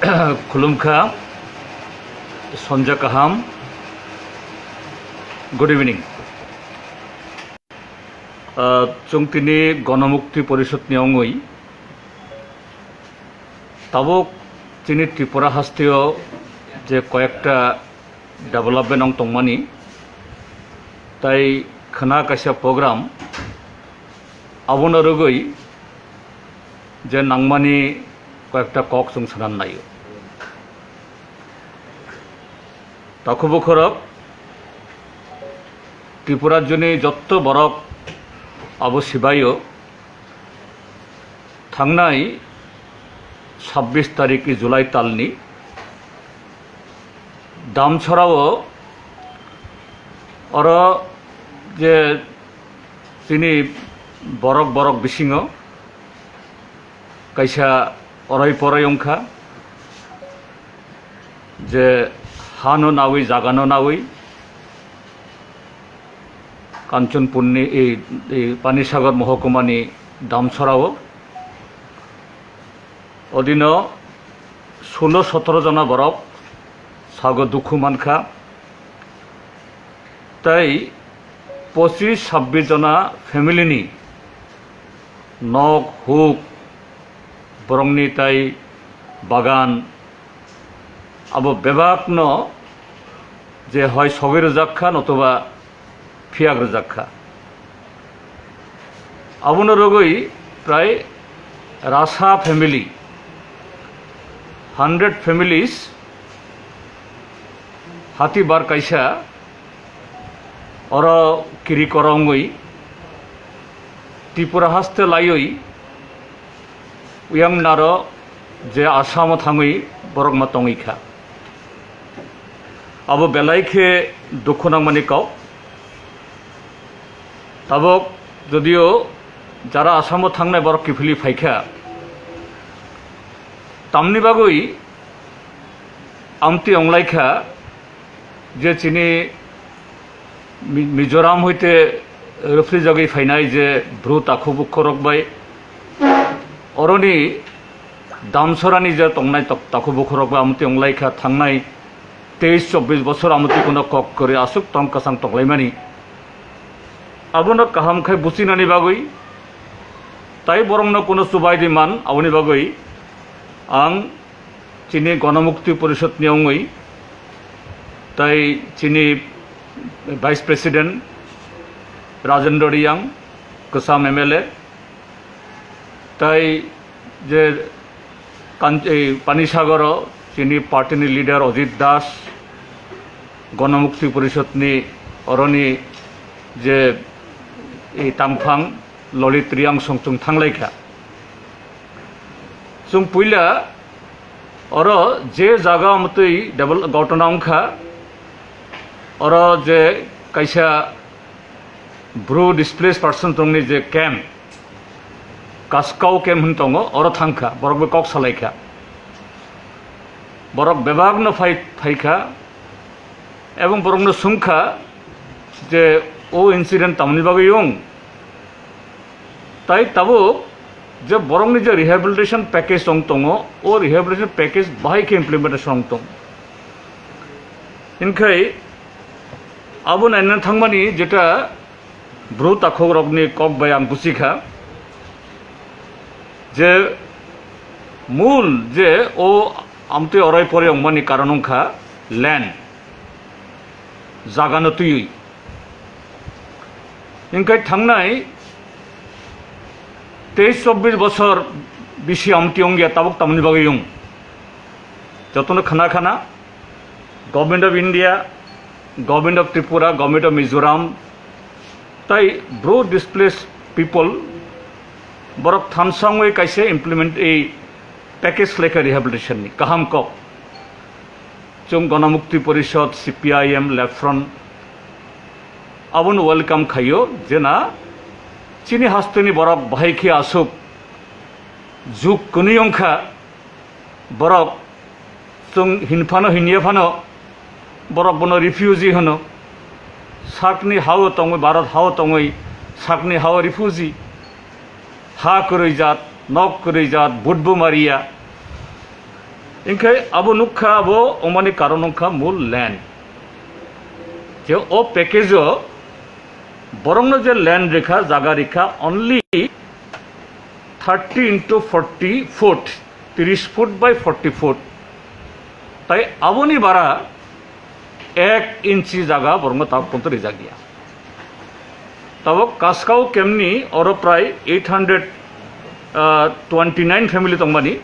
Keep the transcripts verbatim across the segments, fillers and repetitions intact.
Khulumkha, sonja kaham, good evening. Ah, chwng tini Ganamukti Porishod ni ongwi tabuk chini Tripura hasteo je koyekta development ong tongmani, tai khwna kaisa program, abono rwgwi je nangmani koyekta kok chwng sanan naio. Takhuk bukhurok, Tripura rajyoni jotto borok abo sibaio, thangnai sabbish tarikh July talni Damchorao oro je chini borok borok bisingo kaisa orai porai wngkha, je hano nawi, jagano nawi, Kanchanpurni, ei, ei Panisagar mohokumani Damchorao. Odino sulo sotoro jona borok sago dukhu mankha. Tei pochis sabbish jona family ni nok huk, borokni tai bagan, abo bebakno je hoi sogwi rwjak kha notoba phiyak rwjak kha. Abono rwgwi prai rasa family, hundred families, hati bar kaisa oro kiri koro wngwi Tripura haste laiwi uyang naro je Assamo thangwi borok ma tongwi kha. Abo belai khe dukhu nangmani kok. Tabuk jodio jara Assamo thangnai borok kiphilwi phaikha, tamni bagwi amtwi wnglaikha je chini Mi-, Mizoram hoite rwphrijagwi phainai je bru takhuk bukhurok bai oroni Damchorani je tongnai tok-, takhuk bukhurok bai amtwi wnglaikha thangnai teis chobbish bosor amtwi kuno kok kwrwi aswk tong kwchang tonglaimani. Abono kaham khe buchinani bagwi, tai borokno kuno chubai di man, aboni bagwi ang chini Ganamukti Porishod ni wngwi, tai chini Vice President Rajendra Reang, kwcham M L A, tai je Kan-, ei Panisagaro chini party ni leader Ajit Das, Ganamukti Porishod ni oroni je ei tangphang Lalit Reang song chwng thanglaikha. Chwng puila oro je jaga mwtwi devel-, gotona wngkha, oro je kaisa bru displaced person tongni je camp, Kaskau camp hwn tongo, oro thangkha, borok bai kok salaikha. Borok bebakno phai, phaikha, ebong borokno swngkha je o incident tamni bagwi wng? Tai tabuk je borokni je rehabilitation package wng tongo, o rehabilitation package bahai khe implementation wng tong. Hinkhai abo naina thangmani jeta bru takhukrokni kok bai ang buchikha je mul je o amtwi orai pore wngmani karon wngkha land, jagano twiwi. Hinkhai thangnai teis chobbish bosor bisi amtwi wngya tabuk tamni bagwi wng. Jotono khana khana Government of India, Government of Tripura, Government of Mizoram, tai bro displaced people borok thansangwi kaisa implement ei package khlaikha rehabilitation ni kaham kok. Chwng Ganamukti Porishod, C P I M, Left Front abono welcome khaio, jena chini hasteni borok bahai khe aswk juk kwnwi wngkha, borok chwng hin phano hinya phano borok bono refugee hwno. Sakni hao tongwi, Bharat hao tongwi sakni hao refugee. Ha kwrwi jat, nok kwrwi jat, vote bo mariya. Hinkhe abo nukha, abo wngmani karon wngkha mul land. Je o package o borokno je land rikha, jaga rikha, only thirty into forty foot, tris foot by forty foot. Tai aboni bara ek inchi jaga borokno tabuk ponto rijak ya. Tabuk Kaskau kemni oro prai eight hundred twenty nine family tongmani,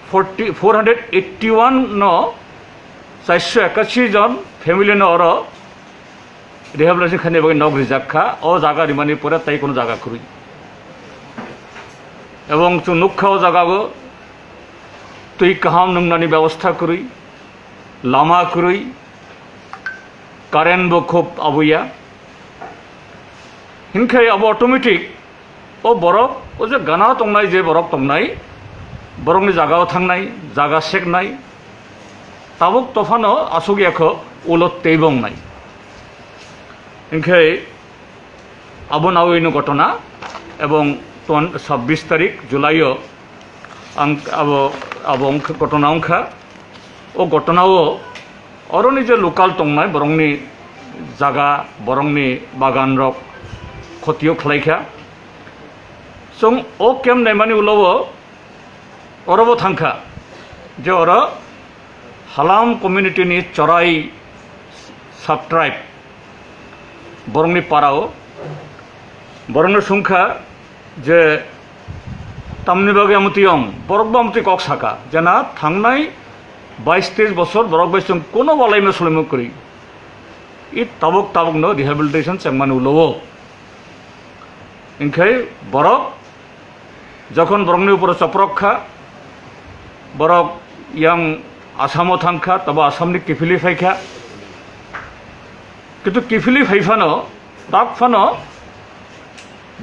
forty, four hundred eighty one no, charso ekashi jon family no oro rehabilitation khaina bagwi nok rijak kha, o jaga rimani pore tai kono jaga kwrwi. Ebong chwng nukha o jaga o twi kaham nwngnani bebostha kwrwi, lama kwrwi, current bo khub abuya. Hinkhe abo automatic o borok, o je gana tongnai, je borok tongnai, borokni jagao thangnai, jaga seknai, tabuk tophano asuk yakho ulo teibo wngnai. Hinkhe abo nawi no gotona, ebong ton-, sabbish tarik July o ang abo, abo wngkha, gotona wngkha. O gotona o oroni je local tongnai borokni jaga, borokni bagan rok khotio khlaikha. Chwng o camp naimani ulo o orobo thangkha je oro Halam community ni Chorai sub tribe borokni para o borokno sungkha je tamni bagwi amotwi ong, borok bo amotwi kok saka, jena thangnai bais teis bosor borok bai chwng kono walai ma sulaima kwrwi. I tabuk tabuk no rehabilitation chengmani ulo o. Hinkhe borok jokhon borokni uporo choprok kha, borok yang Asamo thang kha, tabo Asamni kiphilwi phai kha. Kintu kiphilwi phai phano, tak phano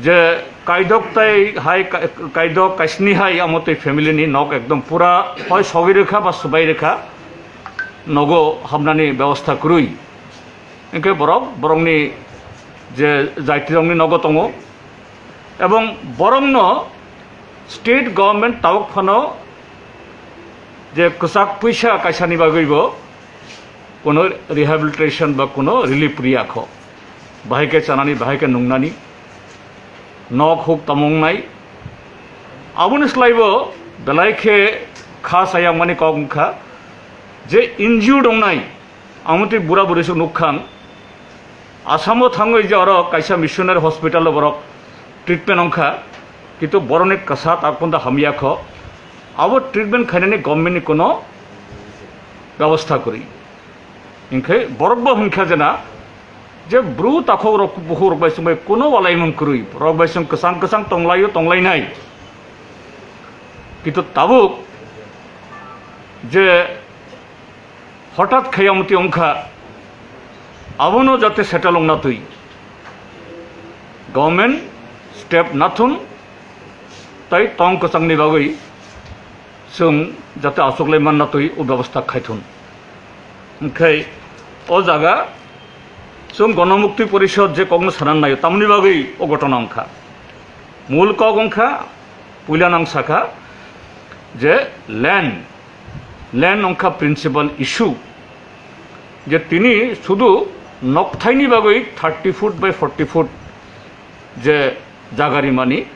je kaidok tai hai ka-, kaidok kaisni hai amo tei family ni nok ekdom pura hoi sogwi rwkha ba swbai rwkha, nogo habnani bebostha kwrwi. Hinkhe borok, borokni je jaitirokni nogo tongo, ebong borokno state government tabuk phano je kwchak puisa kaisani bagwibo kuno rehabilitation ba kuno relief riyakho. Bahai khe chanani, bahai khe nungnani, nok huk tamo wngnai. Aboni slaibo belai khe kha sayangmani kok wngkha je injured wngnai, amotwi bura buri swk nukkhang. Asamo thangwi je oro kaisa missionary hospital o borok treatment wngkha, kintu borokni kwsa tak phano hamya kho. Abo treatment khainani government ni kuno bebostha kwrwi. Hinkhe borok bo hinkha jena je bru takhok rok bukhuk rok bai chwngbai kuno walaimung kwrwi, borok bai chwng kwchang kwchang tonglaio tonglainai. Kintu tabuk je hothat khe amotwi wngkha, abono jate settle wngna twi government step nathun tai tong kwchangni bagwi chwng jate achuklai manna twi o bebostha khaithun. Hinkhe o jaga chwng Gonomukti Porishod je kokno sana naio, tamoni bagwi o gotona wngkha. Mul kok wngkha, puila nang sakha je land, land wngkha principal issue, je tini sudu nokthaini bagwi thirty foot by forty foot je jaga rimani.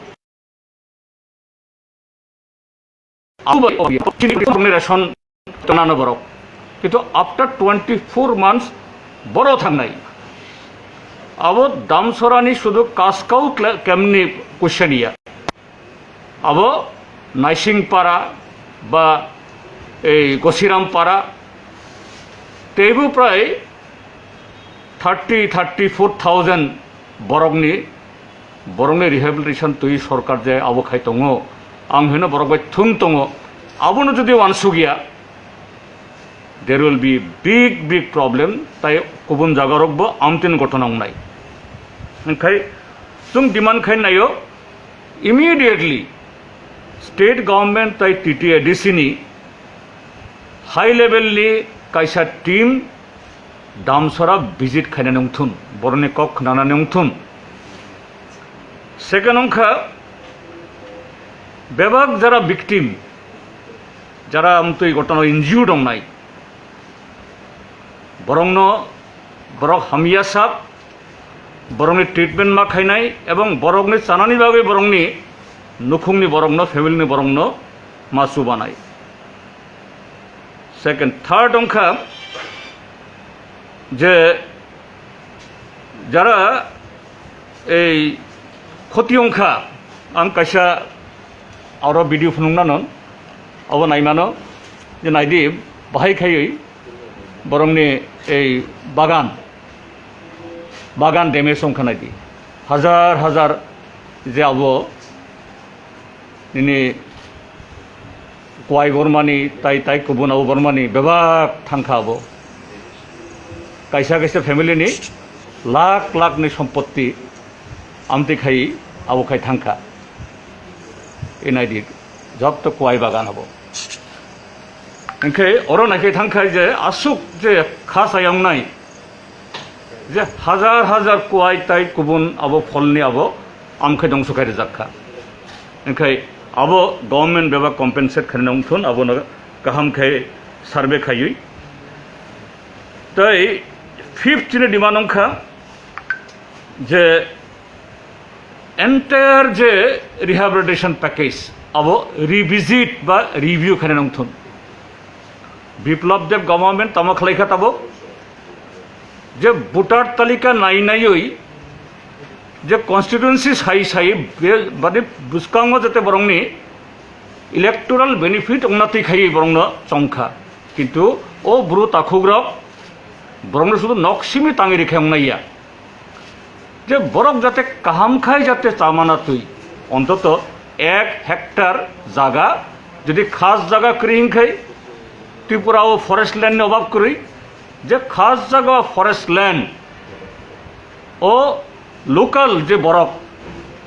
Abo bai generation tongnano borok. Kintu after twenty four months boro thangnai. Abo Damsorani sudu Kaskau kle-, kemni kuisaniya. Abo Naising para ba ei Gosiram para teibo prai thirty, thirty four thousand borokni, borokni rehabilitation twi sorkar je abo khai tongo, ang hino borok bai thung tongo, abono jodi wansukya, there will be big, big problem, tai kubun jaga rok bo amtwino gotona wngnai. Hinkhe chwng demand khai naio, immediately state government tai T T A D C ni high level ni kaisa team Damsora visit khainani wngthun, borokni kok khnanani wngthun. Second wngkha, bebak jara victim, jara amtwi gotono injured wngnai, borokno, borok hamya sak, borokni treatment ma khainai ebong borokni chanani bagwi borokni nukhungni borokno, family ni borokno ma chubanai. Second, third wngkha je jara ei khoti wngkha, ang kaisa aro video phunuknano abo naimano je naidi bahai khaiwi borokni ei bagan, bagan damage wngkha naidi, hajar hajar je abo nini kwai bormani, tai, tai kubun abo bormani bebak thangkha abo. Kaisa kaisa family ni lakh lakh ni sompotti amtwi khai abo khai thangkha. Inai di, jotto kwai bagan abo. Hwnkhe oro naikhe thangkha je aswk je kha chaya wngnai, je hajar hajar kwai tai kubun abo pholni abo amkhe dongso khai rijak kha. Hwnkhe abo government bebak compensate khaina wngthun, abono kaham khe survey khaiwi. Tai fifth chini demand wngkha je entire je rehabilitation package abo revisit ba review khaina wngthun. Biplab Deb government tamo khlaikha tabuk, je voter talika nai naiwi je constituency sai sai be-, bade bwskango jate borokni electoral benefit wngna twi khaiwi borokno chongkha, kintu o bru takhukrok borokno sudu nok simi tangwi rikhe wngnaiya. Je borok jate kaham khai jate chamana twi, ontoto ek hectare jaga, jodi khas jaga kwrwi hwnkhai, Tripura o forest land ni obab kwrwi, je khas jaga o forest land o local je borok,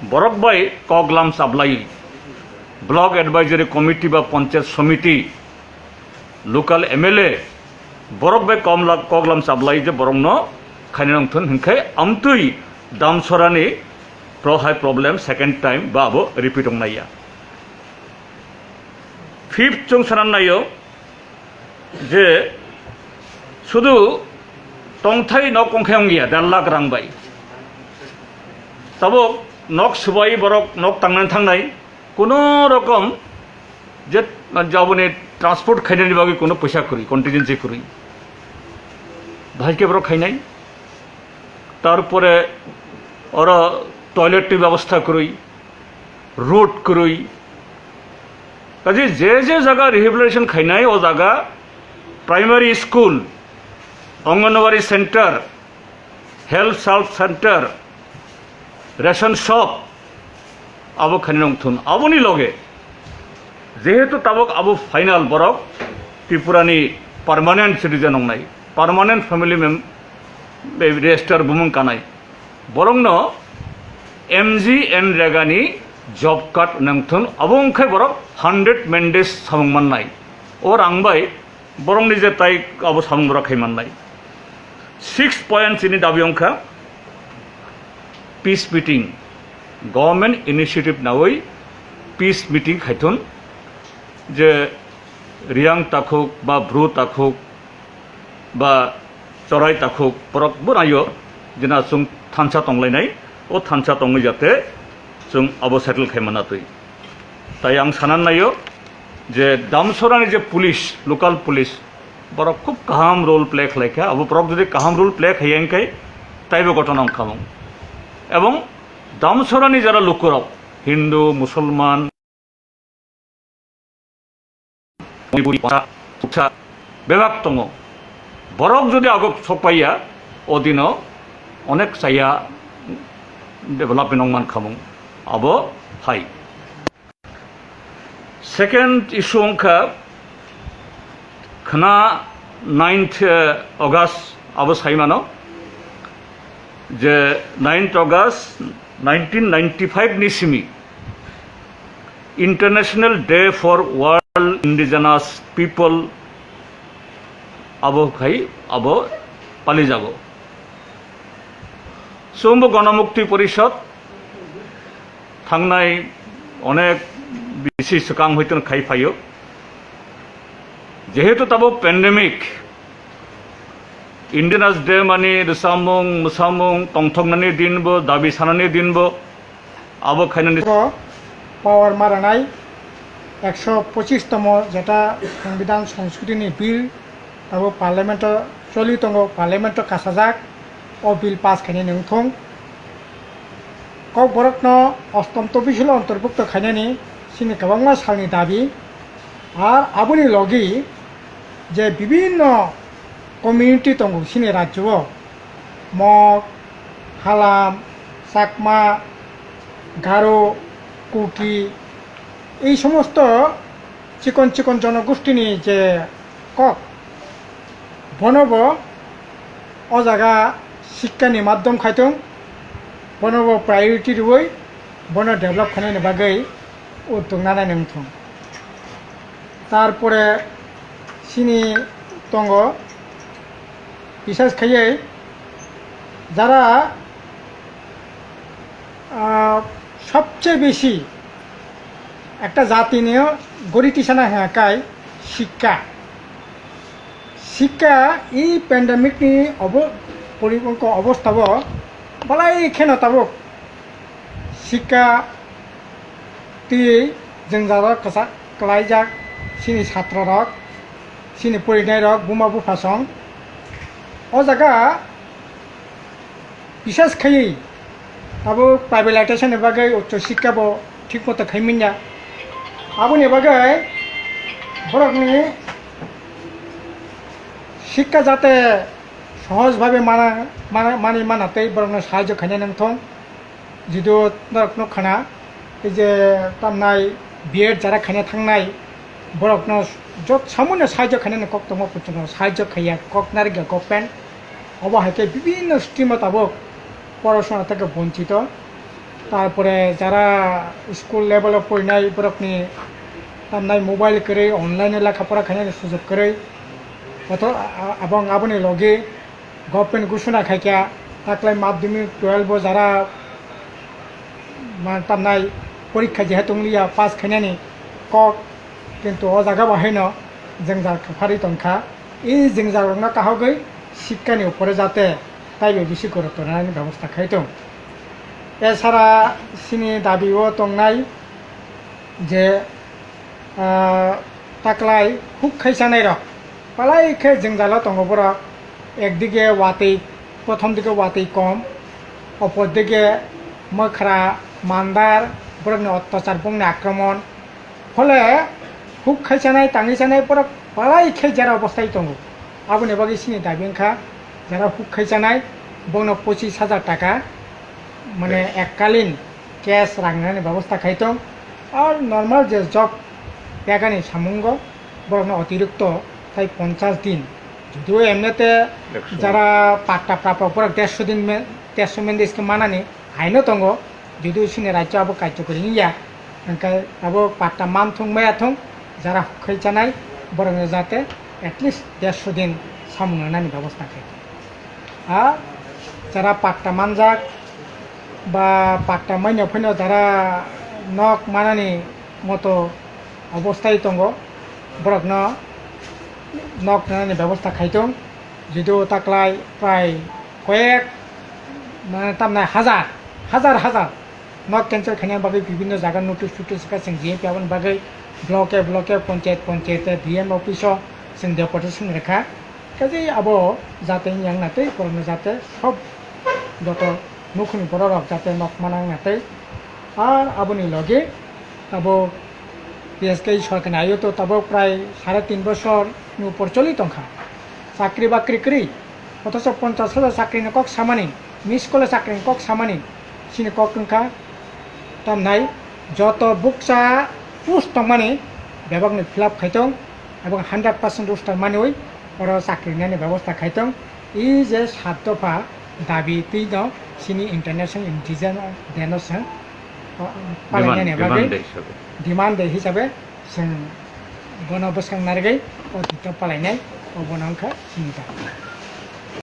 borok bai kok lam chablai, block advisory committee ba panchayat somiti, local M L A, borok bai kom la-, kok lam chablai je borokno khaina wngthun hwnkhe amtwi Damsorani pro hai problem second time ba abo repeat wngnaiya. Fifth chwng sanan naio je sudu tongthai nok wngkhe wngya der lakh rang bai. Tabuk nok swbai borok nok tangnani thangnai, kuno rokom je jaboni transport khainani bagwi kuno poisa kwrwi, contingency kwrwi. Bahai khe borok khainai. Tarpore oro toilet ni bebosta kwrwi, road kwrwi. Kaje je je jaga rehabilitation khainai, o jaga primary school, Anganwadi center, health sub center, ration shop, abo khaina wngthun. Aboni loge, jehetu tabuk abo final borok Tripurani permanent citizen wngnai, permanent family mem-, register bumung kanai, borokno M G N Rega ni job card nangthun, abo wngkhai borok hundred man days samung mannai. O rang bai borokni je tai abo samung borok khai mannai. Six point chini dabi wngkha peace meeting, government initiative nawi peace meeting khaithun, je Riyang takhuk ba Bru takhuk ba Chorai takhuk borok bo naio, jena chwng thansa tonglainai, o thansa tongwi jate chwng abo settle khai manna twi. Tai ang sanan naio je Damsorani je police, local police, borok khub kaham role play khlai kha. Abo borok jodi kaham role play khaiya hwnkhe taibo ghotona wngkhamung. Ebong Damsorani jara lukurok, Hindu, Musulman, Manipuri, Bangsa, Kuksa, bebak tongo. Borok jodi agok sokpaiya, o dino onek chaya development wngman khamung. Abo hai. Second issue wngkha khna ninth, eh, August abo saimano je ninth August nineteen ninety-five ni simi International Day for World Indigenous People abo khai abo palijago. Chwngbo Ganamukti Porishad thangnai onek bisi swkang hoitwno khai phaio. Jehetu tabuk pandemic, Indigenous Day mani rwchapmung, mwsamung, tongthoknani din bo, dabi sanani din bo, abo khainani. Oro power maranai ekso pochis tomo jeta Songbidan Songskritini bill abo parliament-o choli tongo, parliament-o kasajak, o bill pass khainani wngthung. Kokborokno ostomto bisilo ontorbukto khainani chini kwbangma salni dabi. Ar aboni logi je bibinno community tongo chini rajyo-o, Mog, Halam, Chakma, Garo, Kuki, ei somosto chikon chikon jonogostini je kok, bono bo o jaga sikkani maddom khaitong, bono bo priority rwui bono develop khainani bagwi uddog nanani wngthong. Tarpore chini tongo, bisas khaiwi jara, ah, sobcheye besi ekta jatini gori tisana hwnka kai sikka. Sikka, ei pandemic ni obo-, pori-, obostabo belai kheno tabuk sikka twi jwngjal rok kwchak kwlaijak, chini satro rok, chini porinai rok, buma bupha song. O jaga bisas khaiwi abo privatization ni bagwi uccho sikka bo thik moto khai manya. Aboni bagwi borokni sikka jate sohoj bhabe mana, mana, mani mana tei borokno sahajyo khaina nangthong. Jidu norok nukha na, ei je tamnai B Ed jara khaina thangnai, borokno jot samuino sahajyo khainani kok tongo, kuchuno sahajyo khaiya, kok narikya government. Obo hai khe bibinno stream o tabuk porasona theke bonchito. Tarpore jara school level o porinai borokni tamnai mobile kwrwi, online o lekha pora khainani sujok kwrwi. Otho-, a-, a-, abong aboni logi government gusuna khaikha, taklai madhyamik twelve o jara ma-, tamnai porikha jehe tongliya pass khainani kok, kintu o jaga bo haino jwngjal kwpharwi tongkha. I jwngjal rokno kahogwi sikkani upore jate taibo bisi gurutto rwnani bebosta khai tong. Esara chini dabi o tongnai je, ah, taklai huk khai chanai rok palai khe jwngjalo tongo borok. Ekdige watwi, prothom dige watwi kom, opor dige mwkhra, mandar, borokni ottachar, bongni akromon. Phole huk khai chanai, tangwi chanai borok palai khe jera obostai tongo. Aboni bagwi chini dabi wngkha, jera huk khai chanai, bono pochis hajar taka, mane, cash, ekkalin cash rang rwnani bebosta khai tong. Ar normal je job pegani samungo borokno otirikto tai ponchas din. Judio emnete ekso. Jara patta prapok borok dersho din me-, dersho men diske manani haino tongo. Judio chini rajyo abo karjokori wngya, hwnkhe abo patta man thung maya thung, jara huk khai chanai borokno jate at least dersho din samung rwnani bebosta khai. A jara patta manjak ba patta manya phano jara nok manani moto obostai tongo, borokno nok rwnani bebosta khai tong. Judio taklai prai koyek, mane, tamnai hajar, hajar hajar nok cancel khaina bagwi bibinno jaga notice totice kha, chwng G M P aboni bagwi block e block e, ponchayat ponchayat e, D M office o chwng deputation rwkha. Kaje abo jate wngya wngna tei borokno jate sob joto nukhungni borok rok jate nok mana wngna tei. Ar aboni logi abo P S K sorkarni ayo to tabuk prai sare tin bosor ni upor choli tongkha. Chakri bakri kwrwi, othocho ponchas hajar chakri ni kok samani, miss call chakri ni kok samani, chini kok wngkha tamnai joto bukcha post tongmani bebak ni fill up khai tong, ebong hundred percent roster manwi oro chakri nani bebosta khai tong. I je sat dopha dabi twi no chini International Indigenous Day no se, o, palainani bagwi demand day hisabe. Demand day hisabe chwng bono bwskang narwgwi o tito palainai, o bono wngkha chini dabi.